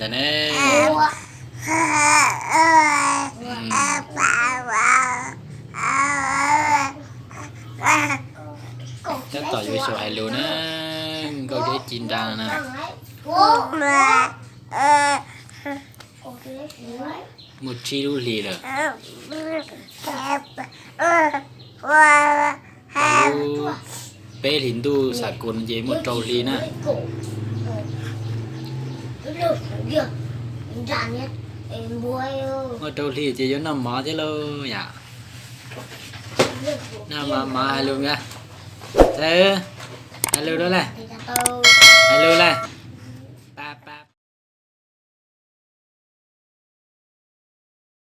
Ne, tab tom yuav xyaum hais lus na, nkauj deb ci nra na. Muaj tsib lub hlis lawm. Lub peb hlis ntuj xav kuv no ces muaj rau hli na. Muaj rau hli ces yuav noj mov thiab lauj yom. Noj mov mov hais lus na. Hais lus rau lawm. Hais lus lawm.